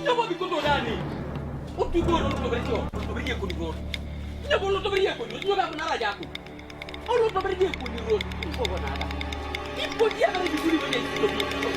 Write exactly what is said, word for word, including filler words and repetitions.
Inyoo bo bikoto dani? Otugo no, olotobere tio, olotobere ye koni gon. Inyoo bo olotobere ye koni, inyoo bo nara jako. Olotobere ye koni gon, inyoo bo nara. Ipo dia kare bikuri bo ye koni.